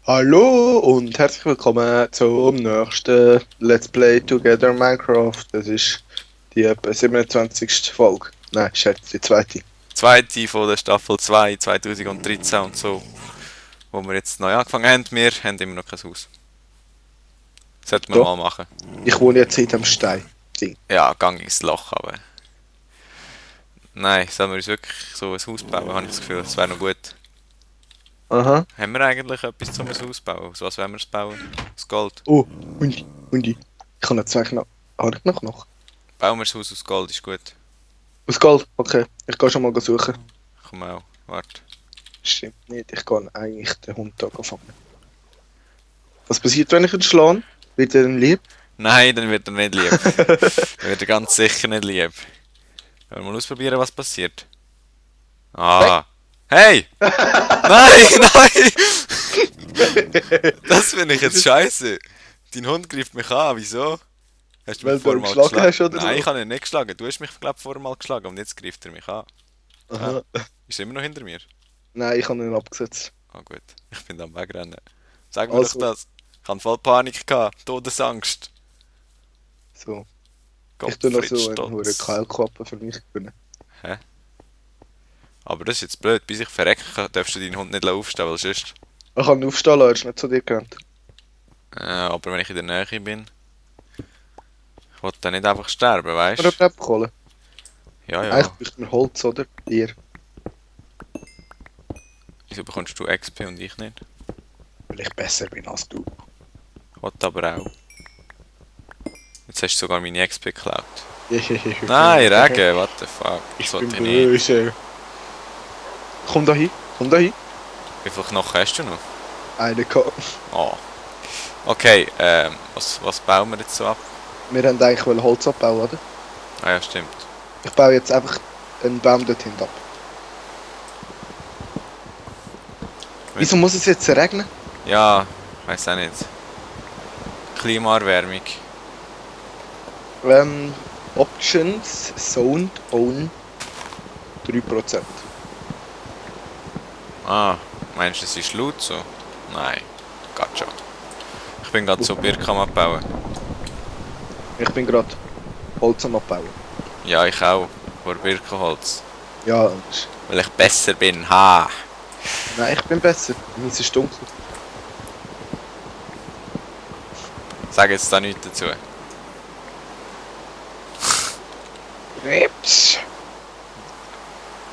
Hallo und herzlich willkommen zum nächsten Let's Play Together Minecraft. Das ist die etwa 27. Folge. Nein, Scherz, die zweite. Zweite von der Staffel 2 2013 und so, wo wir jetzt neu angefangen haben. Wir haben immer noch kein Haus. Sollten wir Doch, mal machen. ich wohne jetzt hinterm Stein. Ding. Ja, gang ins Loch, aber... Nein, sollen wir uns wirklich so ein Haus bauen, habe ich das Gefühl. Das wäre noch gut. Aha. Haben wir eigentlich etwas zum Haus bauen? Aus was wollen wir es bauen? Aus Gold. Oh, Hundi. Ich habe noch zwei Knochen. Habe ich noch Knochen? Bauen wir das Haus aus Gold, ist gut. Aus Gold? Okay. Ich gehe schon mal suchen. Komm auch, warte. Stimmt nicht, ich gehe eigentlich den Hund da fangen. Was passiert, wenn ich ihn schlage? Wird er ihm lieb? Nein, dann wird er nicht lieb. Dann wird er ganz sicher nicht lieb. Wollen wir mal ausprobieren, was passiert? Ah! Hey! Nein, nein! Das finde ich jetzt scheiße. Dein Hund greift mich an, wieso? Hast du Weil mich du ihn vorher mal geschlagen geschlagen? hast, oder Nein, so? ich habe ihn nicht geschlagen. Du hast mich, glaube ich, vorher mal geschlagen und jetzt greift er mich an. Aha. Ist er immer noch hinter mir? Nein, ich habe ihn abgesetzt. Ah gut, ich bin am Wegrennen. Sag mir Also, doch das. Ich hatte voll Panik gehabt, Todesangst. so. Ich tue noch Gottfried so einen hohen Stotz. Keilklappen für mich gewinnen. Hä? Aber das ist jetzt blöd. Bis ich verrecke, darfst du deinen Hund nicht aufstehen, weil sonst... Ich kann ihn aufstehen lassen, er ist nicht zu dir gerannt. aber wenn ich in der Nähe bin... Ich will dann nicht einfach sterben, weißt Oder du? abholen. Ja, ja. Eigentlich bräuchte man Holz, oder? Dir. Wieso bekommst du XP und ich nicht? Weil ich besser bin als du. Ich will aber auch. Jetzt hast du sogar meine XP geklaut. Nein, Regen, what the fuck. Ich Das bin wollte ich nicht. böse. Komm da hin, komm da hin. Wie viele Knochen hast du noch? Eine gehabt. Oh. Okay, was bauen wir jetzt so ab? Wir haben eigentlich Holz abbauen, oder? Ah ja, stimmt. Ich baue jetzt einfach einen Baum dorthin ab. Wieso muss es jetzt regnen? Ja, weiß auch nicht. Klimaerwärmung. Options, Zoned, On 3%. Ah, meinst du, es ist laut so? Nein, geht schon. Ich bin gerade so Birken am abbauen. Ich bin gerade Holz am abbauen. Ja, ich auch. Vor Birkenholz. Ja, Weil ich besser bin, ha! nein, ich bin besser. Es ist dunkel. Sag jetzt da nichts dazu. Rips.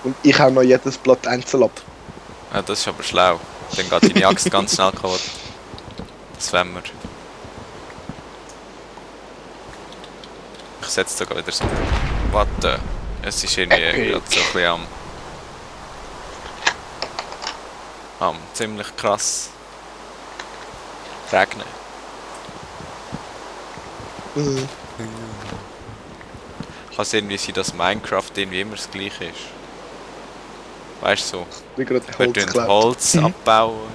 Und ich hau noch jedes Blatt einzeln ab. Ja, das ist aber schlau. Dann geht deine Axt ganz schnell kaputt. Das wollen wir. Ich setze sogar wieder so. Warte. Es ist irgendwie gerade so ein bisschen am ziemlich krass regnen. Kann es irgendwie sein, dass Minecraft irgendwie immer das gleiche ist? Weißt du so? Wie gerade Wir Holz tun geklaut. Holz abbauen.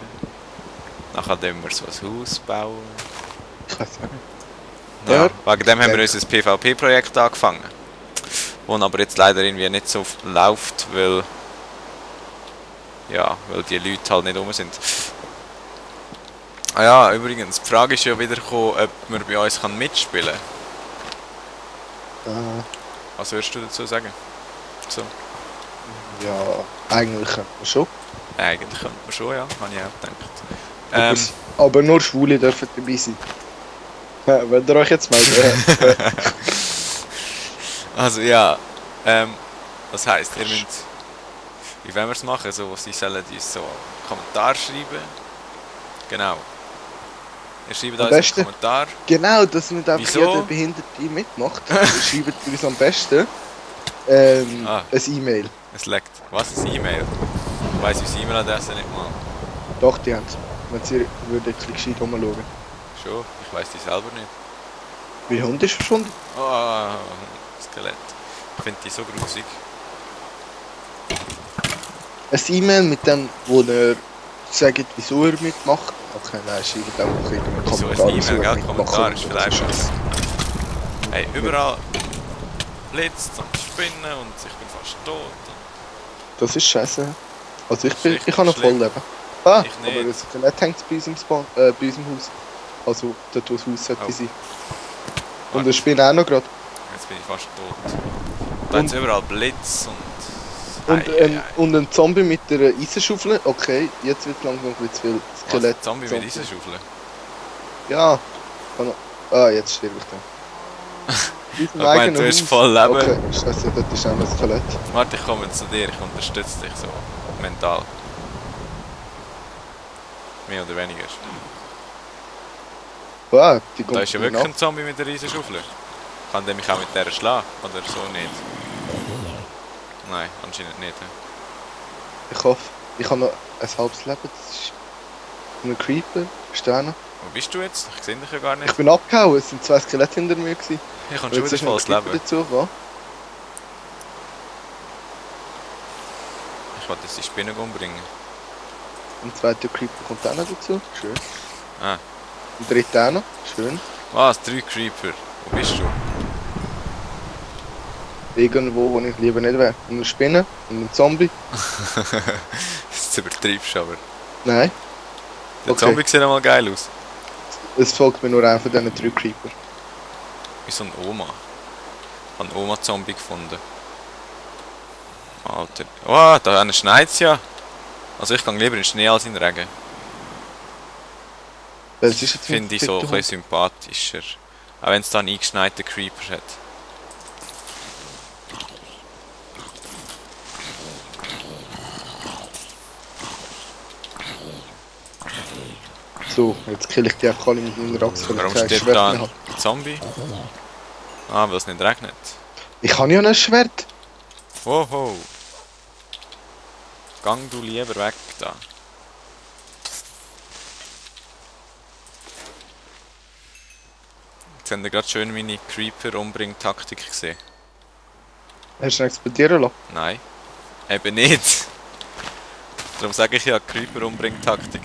Nachher tun wir so ein Haus bauen. Ich weiß nicht. Ja, Ja. wegen dem haben wir unser PvP-Projekt angefangen. Das aber jetzt leider irgendwie nicht so läuft, weil... Ja, weil die Leute halt nicht rum sind. Ah ja, übrigens, die Frage ist ja wieder gekommen, ob man bei uns mitspielen kann. Was würdest du dazu sagen? So. Ja, eigentlich könnte man schon. Eigentlich könnte man schon, ja, habe ich auch gedacht. Aber nur Schwule dürfen dabei sein. Ja, wenn ihr euch jetzt meldet. Also ja, das heisst, ihr müsst, wie wollen wir es machen, so, sie sollen uns so einen Kommentar schreiben. Genau. Ihr schreibt Am uns einen besten- Kommentar. Genau, dass nicht einfach Wieso? jeder Behinderte mitmacht. Schreibt uns am besten ein E-Mail. Es leckt. Was ist E-Mail? Ich weiss unsere E-Mail-Adresse nicht mal. Doch, die haben es. Wenn sie würden ein bisschen gescheit rumschauen. Schon, ich weiss die selber nicht. Wie Hund ist verschwunden? Oh, Skelett. Ich finde die so grusig. Ein E-Mail mit dem, wo er sagt, wieso er mitmacht. Okay, nein, schreibt einfach irgendeinen So Kommentar. ein wieso er E-Mail, gell? mitmacht. Kommentar ist vielleicht Das was. Hey, überall blitzt und spinnen und ich bin fast tot. Das ist scheiße. Also Das ist ich habe noch schlimm. voll Leben. Ah, Ich aber nicht. das Skelett hängt bei uns bei unserem Haus. Also, dort wo das Haus sollte Oh. sein. Und Warte, ich Spinne auch noch gerade. jetzt bin ich fast tot. Da hat Und, überall Blitz und... und, Ei, ei, ei. und ein Zombie mit der Eisenschaufel. Okay, jetzt wird langsam ein bisschen zu viel Was, Skelett. ein Zombie mit Eisenschaufeln? Ja. Jetzt stirb ich dann. In Ich meine, du hast Haus. voll Leben. Okay, scheiße, dort ist auch noch ein Skelett. Warte, ich komme zu dir, ich unterstütze dich so. Mental. Mehr oder weniger. Wow, die kommt Da ist ja mir wirklich nach. ein Zombie mit der Eisenschaufel. Kann der mich auch mit der schlagen? Oder so nicht? Nein, anscheinend nicht. He? Ich hoffe, ich habe noch ein halbes Leben. Das ist ein Creeper. Ist der auch noch? Wo bist du jetzt? Ich sehe dich ja gar Ich nicht. bin abgehauen, es sind 2 Skelette hinter mir gewesen. Ich habe Und schon jetzt wieder ist noch ein volles Creeper Leben. dazu gekommen. Ich wollte jetzt die Spinne umbringen. Ein zweiter Creeper kommt auch noch dazu. Schön. Ah. Ein dritter auch noch. Schön. Was? 3 Creeper. Wo bist du? Irgendwo, wo ich lieber nicht wäre. Und eine Spinne und ein Zombie. Das übertreibst du aber. Nein, Der Okay. Zombie sieht einmal geil aus. es folgt mir nur einer von diesen 3 Creeper. Wie so ein Oma. Ich habe einen Oma-Zombie gefunden. Alter. Oh, da schneit es ja. Also ich gehe lieber in den Schnee als in den Regen. Das ist jetzt Finde ich so ein bisschen sympathischer. Auch wenn es da einen eingeschneiten Creeper hat. So, jetzt kill ich die einfach alle mit meiner Axt, weil Warum ich kein stirbt Schwert da mehr ein habe. Zombie? Ah, weil es nicht regnet. Ich habe ja ein Schwert. Woho! Gang du lieber weg da. Jetzt habt ihr gerade schön meine Creeper-Umbring-Taktik gesehen. Hast du ihn explodieren lassen? Nein. Eben nicht. Darum sage ich ja Creeper-Umbring-Taktik.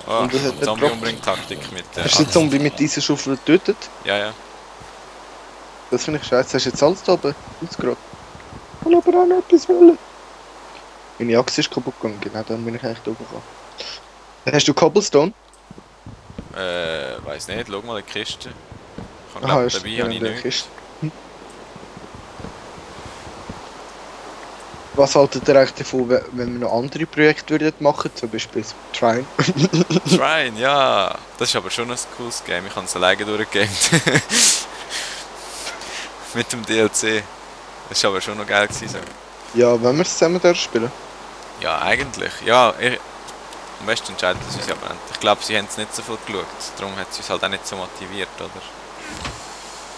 Oh, Und was hat er Zombie-Umbring-Taktik mit Hast du den Zombie mit dieser Schaufel getötet? Ja, ja. Das finde ich scheiße. Hast du jetzt alles da oben ausgerollt? Ich will aber auch noch etwas wollen. Meine Axt ist kaputt gegangen. Genau, dann bin ich eigentlich da oben gekommen. Hast du Cobblestone? Weiß nicht. Schau mal in die Kiste. Ich habe Aha, glaub, ist dabei habe ich in der nichts. Kiste. Was haltet ihr eigentlich davon, wenn wir noch andere Projekte würden machen, zum Beispiel Trine? Shrine, ja. Das ist aber schon ein cooles Game. Ich habe es alleine durchgegamed. Mit dem DLC. Das war aber schon noch geil gewesen. Ja, wenn wir es zusammen dürfen spielen. Ja, eigentlich. Ja, am besten entscheidet es uns aber nicht. Ich glaube, sie haben es nicht so viel geschaut. Darum hat es uns halt auch nicht so motiviert, oder?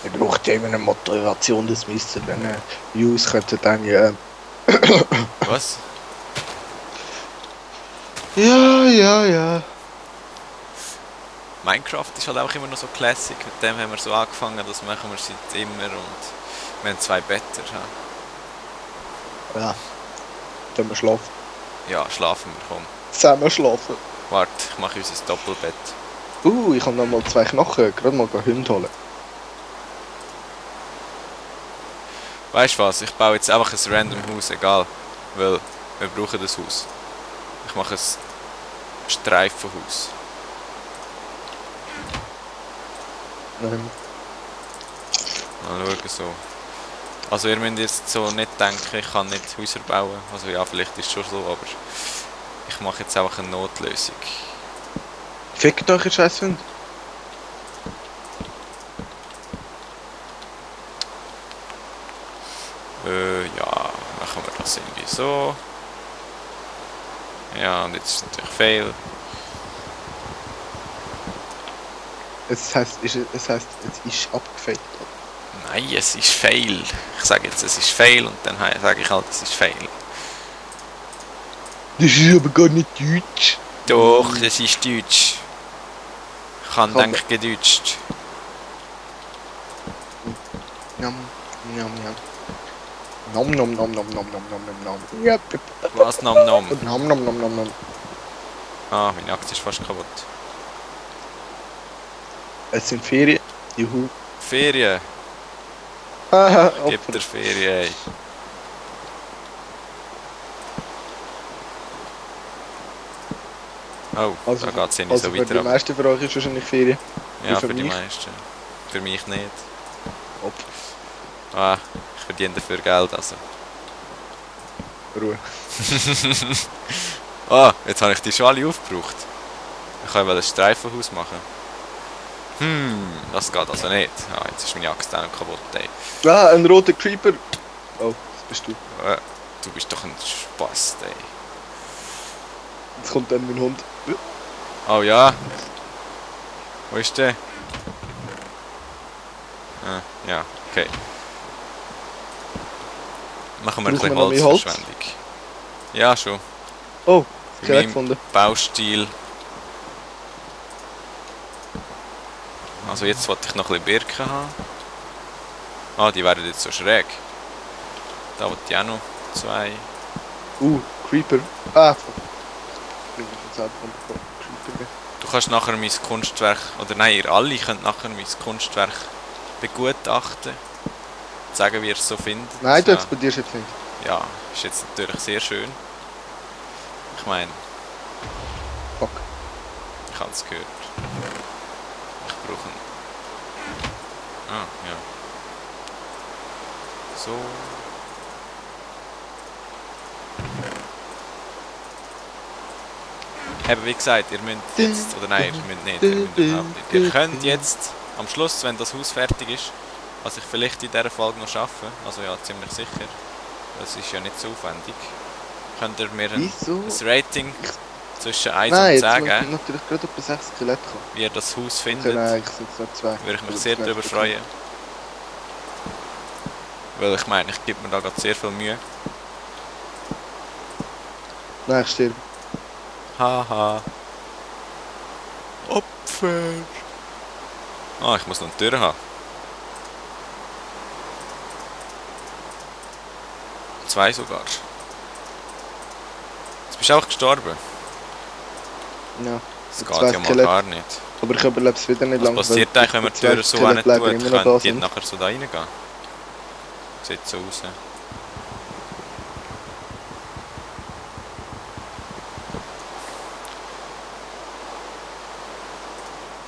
Ich brauche immer eine Motivation, das müsste dann Views könnten dann Was? Ja. Minecraft ist halt auch immer noch so Classic. Mit dem haben wir so angefangen, das machen wir seit immer und wir haben 2 Betten. Ja. Dann wir schlafen. Ja, schlafen wir, komm. Zusammen schlafen. Warte, ich mache unser Doppelbett. Ich habe noch mal 2 Knochen, gerade mal Hunde holen. Weißt du was? Ich baue jetzt einfach ein random Haus, egal. Weil wir brauchen das Haus. Ich mache ein Streifenhaus. Mal schauen so. Also ihr müsst jetzt so nicht denken, ich kann nicht Häuser bauen. Also ja, vielleicht ist es schon so, aber ich mache jetzt einfach eine Notlösung. Fickt euch, ihr scheiß Hunde. Ja, machen wir das irgendwie so. Ja, und jetzt ist es natürlich fail. Es heisst, es ist abgefällt. Nein, es ist fail. Ich sage jetzt, es ist fail und dann sage ich halt, es ist fail. Das ist aber gar nicht deutsch. Doch, das ist Deutsch. Ich kann Kann- denke gedeutscht. Nom, nom, nom. Nom, nom, nom, nom, nom, nom, nom, nom, nom. Ja, Was nom nom? nom, nom, nom, nom, nom. Ah, meine Aktie ist fast kaputt. Es sind Ferien. Juhu. Ferien. Haha, Gib dir Opfer. Ferien, ey. Oh, Also, da geht es nicht also so für weiter die ab. meisten von euch ist wahrscheinlich Ferien. Ja, für für die mich? meisten. Für mich nicht. Ob. Ah, ich verdiene dafür Geld, also. Ruhe. Ah, jetzt habe ich die schon alle aufgebraucht. Ich kann ein Streifenhaus machen. Das geht also nicht. Ah, jetzt ist meine Axt auch noch kaputt, ey. Ah, ein roter Creeper. Oh, das bist du. Du bist doch ein Spast, ey. Jetzt kommt dann mein Hund. Oh ja. Wo ist der? Ah, ja, okay. Machen wir ein Brauchen bisschen wir noch mehr Holz? Holzverschwendung. Ja, schon. Oh, Für Skelett meinen gefunden. Baustil. Also jetzt wollte ich noch ein bisschen Birken haben. Ah, die werden jetzt so schräg. Da wollte ich auch noch 2. Creeper. Ah, fuck. Ich bin jetzt selber von Creeper. Du kannst nachher mein Kunstwerk, oder nein, ihr alle könnt nachher mein Kunstwerk begutachten. Sagen, wie ihr es so findet. Nein, du Ja. explodierst jetzt nicht. Ja, ist jetzt natürlich sehr schön. Ich meine, Fuck. ich habe es gehört. Ich brauche einen. Ah, ja. So. Eben, wie gesagt, ihr müsst jetzt, oder nein, ihr müsst nicht, ihr müsst überhaupt nicht. Ihr könnt jetzt, am Schluss, wenn das Haus fertig ist, was ich vielleicht in dieser Folge noch schaffe, also ja, ziemlich sicher, das ist ja nicht so aufwendig, könnt ihr mir ein Rating zwischen 1 Nein, und jetzt 10 muss geben, natürlich gerade etwa 6 Skelett kommen. wie ihr das Haus Okay, findet. nein, ich sind noch 2. Würde ich mich sehr darüber freuen. Weil ich meine, ich gebe mir da gerade sehr viel Mühe. Nein, ich sterbe. Haha. Opfer. Ah, ich muss noch eine Tür haben. 2 sogar. Jetzt bist du auch gestorben. Ja. Das Mit geht 2 ja mal Skelett. gar nicht. Aber ich überlebe es wieder nicht Was lange. passiert weil eigentlich, wenn man die zwei Tür so Skelette hin bleiben tut? immer noch da Könnt ihr sind. nachher so da reingehen? Sieht so aus.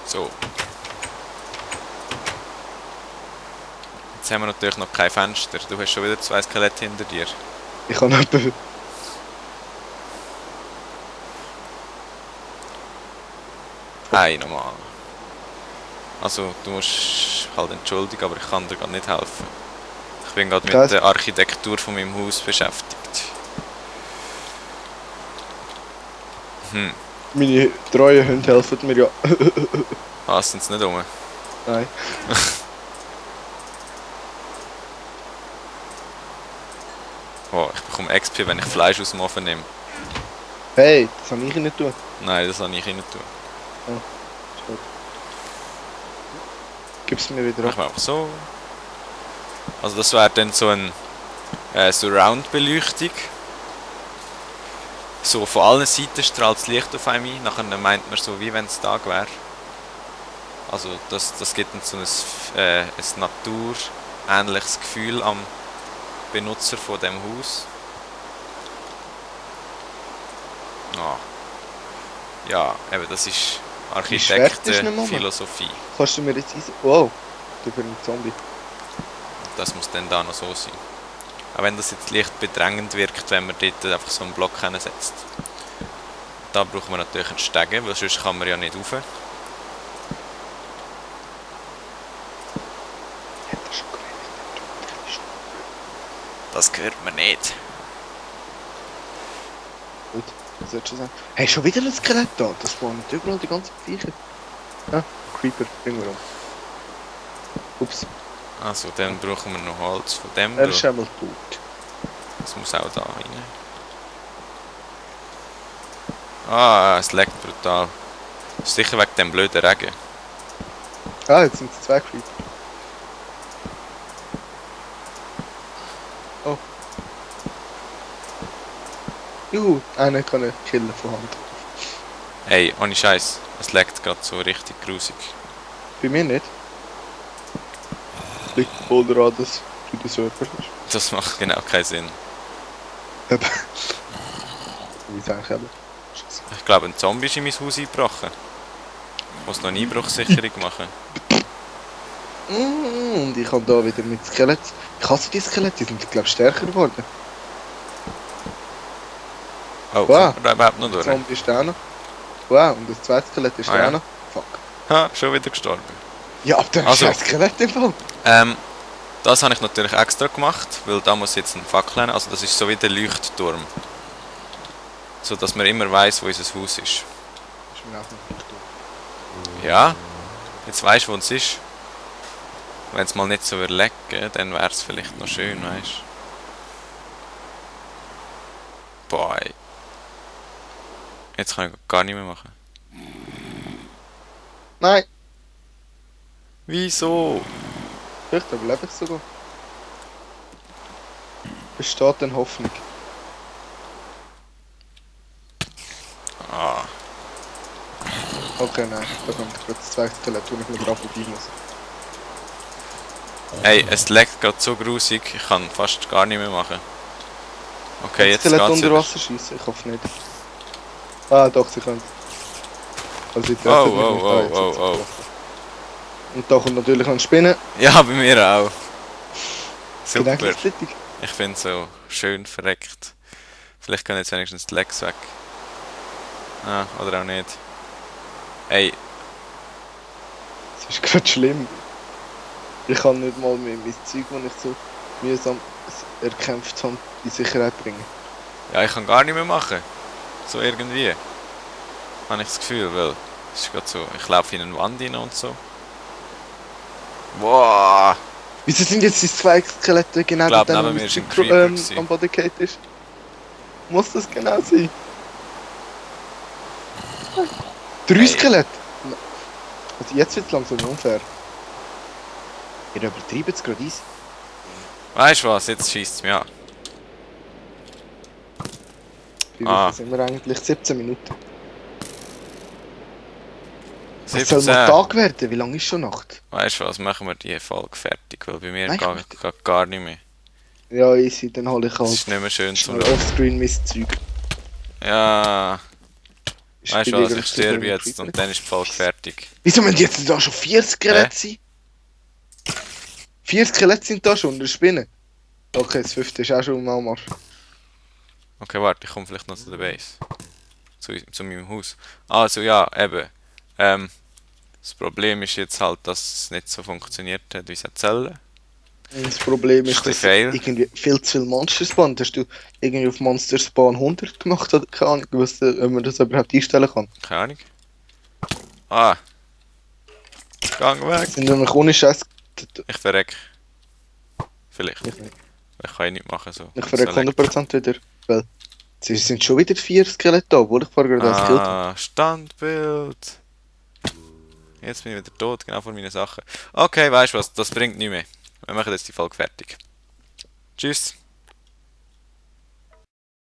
So. Jetzt haben wir natürlich noch kein Fenster. Du hast schon wieder 2 Skelette hinter dir. Ich habe etwa... Hey, nochmal. Also, du musst halt entschuldigen, aber ich kann dir gerade nicht helfen. Ich bin gerade mit der Architektur von meinem Haus beschäftigt. Meine treuen Hunde helfen mir ja. Ah, sind sie nicht rum? Nein. Oh, ich bekomme XP, wenn ich Fleisch aus dem Ofen nehme. Hey, das kann ich nicht tun. Nein, das kann ich nicht tun. Gib's mir wieder Machen wir einfach so. Also das wäre dann so eine Surround-Beleuchtung. So von allen Seiten strahlt das Licht auf einen ein. Nachher meint man so, wie wenn es Tag wäre. Also das gibt dann so ein naturähnliches Gefühl am Benutzer von dem Haus. Ah. Ja, eben das ist Architektenphilosophie. Kannst du mir jetzt eisen... Wow, du bist ein Zombie. Das muss dann da noch so sein. Auch wenn das jetzt leicht bedrängend wirkt, wenn man dort einfach so einen Block hinsetzt. Da brauchen wir natürlich einen Stegen, weil sonst kann man ja nicht rauf. Das hört man nicht. Gut, was sollst du sagen? Hey, schon wieder ein Skelett da? Das spawnen überall die ganzen Viecher. Ah, Creeper, bringen wir um. Ups, Also, dann brauchen wir noch Holz von dem. er ist einmal tot. Das muss auch da rein. Ah, es leckt brutal. Das ist sicher wegen dem blöden Regen. Ah, jetzt sind es 2 Creeper. Oh. Juhu, einen kann ich killen von Hand. Hey, ohne Scheiß, es leckt gerade so richtig grusig. Bei mir nicht. Liegt wohl daran, dass du der Surfer bist. Das macht genau keinen Sinn. Eben. Wie sage ich eben? Scheiße. Ich glaube, ein Zombie ist in mein Haus eingebrochen. Ich muss noch eine Einbruchssicherung machen. Und ich habe da wieder mit Skelett. Ich hasse die Skelette, die sind, glaube ich, stärker geworden. Oh, Wow. kommt man da überhaupt noch Der durch? Zombie ist da noch. Wow, und das zweite Skelett ist Ah, da ja. noch. Fuck. Ha, schon wieder gestorben. Ja, ab dem Also. scheiß Skelett im Fall. Das habe ich natürlich extra gemacht, weil da muss jetzt ein Fackel hin. Also das ist so wie der Leuchtturm. So dass man immer weiss, wo unser Haus ist. Ist mir auch noch Ja, jetzt weisst du, wo es ist. Wenn es mal nicht so überlegen, dann wäre es vielleicht noch schön, weißt du. Boah, ey. Jetzt kann ich gar nicht mehr machen. Nein, Wieso? vielleicht überlebe ich sogar. Besteht denn Hoffnung? Ah, Okay, nein, da kommt gerade das zweite Skelett, wo ich mir drauf vorbei muss. ey, es leckt gerade so grusig, ich kann fast gar nicht mehr machen. Okay, jetzt Das Skelett geht's unter wieder. Wasser schießen? Ich hoffe nicht. Ah, doch, sie können. Also, ich Oh, treffe mich oh, nicht. oh, Ah, jetzt oh, hat's oh. getroffen. Und da kommt natürlich noch ein Spinnen. Ja, bei mir auch. Genau Super. gleichzeitig. Ich finde so schön verreckt. Vielleicht können jetzt wenigstens die Legs weg. Ah, oder auch nicht. Ey, Das ist gerade schlimm. Ich kann nicht mal mehr mein Zeug, das ich so mühsam erkämpft habe, in Sicherheit bringen. ja, ich kann gar nicht mehr machen. So irgendwie. Habe ich das Gefühl, weil es ist gerade so, ich laufe in eine Wand rein und so. Wow! Wieso sind jetzt die zwei Skelette genau Ich glaub, dort, neben wo mir ist ein Mr. Creeper gewesen. am Boden gefallen ist? Muss das genau sein? Drei Hey. Skelette? Also jetzt wird es langsam unfair. Ihr übertreibt es gerade easy. Weißt du was, jetzt schießt es mich an. Wie Ah. viel sind wir eigentlich? 17 Minuten. Es soll 17. mal Tag werden, wie lange ist schon Nacht? Weißt du was, machen wir die Folge fertig, weil bei mir Nein, ich geht gar nicht mehr. Ja, easy, dann hole ich Es halt ist nicht mehr schön zum schnell offscreen mein Zeug. Ja, Ich weißt du spiele was, ich irgendwie sterbe so jetzt Creeper. und dann ist die Folge fertig. Wieso müssen jetzt da schon 4 Skelette sein? 4 Skelette sind da schon, und eine Spinne. Okay, das 5. ist auch schon mal Marsch. Okay, warte, ich komme vielleicht noch zu der Base. Zu meinem Haus. Also ja, eben. Das Problem ist jetzt halt, dass es nicht so funktioniert hat, wie es sollte. Das Problem Das ist, ist ein dass bisschen fail. irgendwie viel zu viel Monster spawnen. Hast du irgendwie auf Monster Spawn 100 gemacht oder keine Ahnung, ob man das überhaupt einstellen kann? Keine Ahnung. Ah. Gang weg. Sind nämlich ohne Scheiß. Ich verreck. Vielleicht. Ich nicht. Ich kann nicht machen so. Ich So verrecke leckt. 100% wieder. Weil es sind schon wieder 4 Skelette da, obwohl ich vorher gerade das gekillt habe. Ah, Standbild. Jetzt bin ich wieder tot, genau vor meinen Sachen. Okay, weißt du was, das bringt nichts mehr. Wir machen jetzt die Folge fertig. Tschüss.